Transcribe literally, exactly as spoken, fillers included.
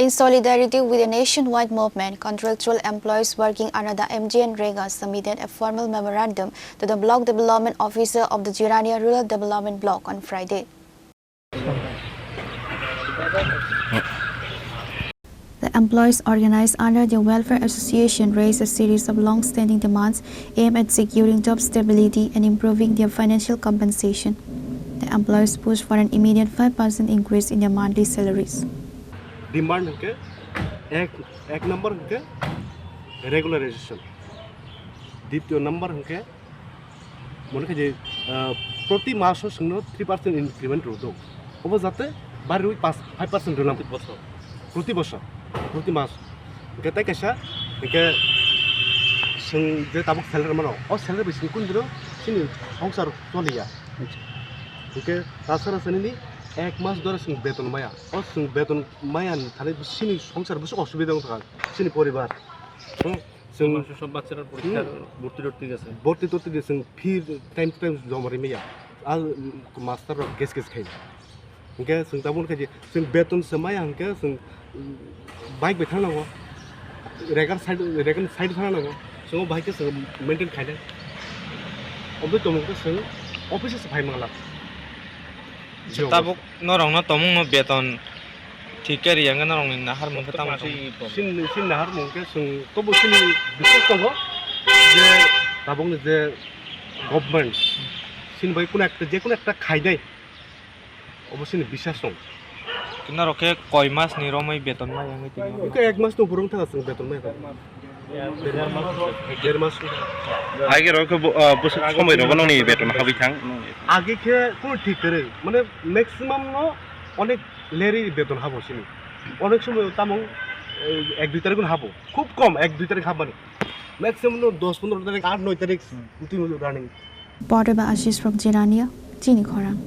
In solidarity with the nationwide movement, contractual employees working under the MGNREGA submitted a formal memorandum to the block development officer of the Jirania Rural Development Block on Friday. The employees organized under the Welfare Association raised a series of long-standing demands aimed at securing job stability and improving their financial compensation. The employees pushed for an immediate five percent increase in their monthly salaries. Demand hwnkhe ek, ek number hwnkhe regularization, ditiyo number hwnkhe mone khe je, ah, proti maso chwngno three percent increment rw do. Obo jate bari rwi pas, five percent rwnang. Proti bosor. Proti bosor, proti mas. Hwnkhe tei kaisa, hwnkhe chwng je tabuk salary mano, o salary bai chwng kundro chini songsar choliya. Hwnkhe tasara sanini ek mas dora chwng beton maya. O chwng beton maya thani chini songsar bwswk osubida wngkha, chini poribar. Hmm? Chwng Master sab bachara porikha Hmm. Borti torti gese. Borti torti de chwng fee time to time joma rimaya. Al master rok ges ges khai. Hwnkhe chwng tabuk khe je chwng beton se maya hwnkhe chwng bike bai thang nango. Regar side, regar side thang nango. Chwng bai khe chwng maintain khainai. Obwi tongmung khe chwng office se phai mangla. Tabuk norokno tongmungno beton thik khe riyang khe norokni naharmung khe tamo tong? Sin, sin naharmung khe chwng tobo chini biswas tongo je tabukni je government chini bai kuno ekta, je kuno ekta khainai, obo chini biswas tong. Norok khe koi mas ni romwi beton mai wngwi tini? Iko ek mas tong phuru wngtha chwng beton mai. Dear mas. Age rok khe bo-, ah, bwswk somoi rogo nongni beton habwi thang? Age khe kuno thik kwrwi, mane maximum no onek leri beton habo sini. Onek somoi tamung, eh, ek dui tarik habo. Khub kom ek dui tarik habmani. Maximum no dos pondro tarik, aat noi tarik twi running. Reporter by Ashish from Jirania, Chini Khorang.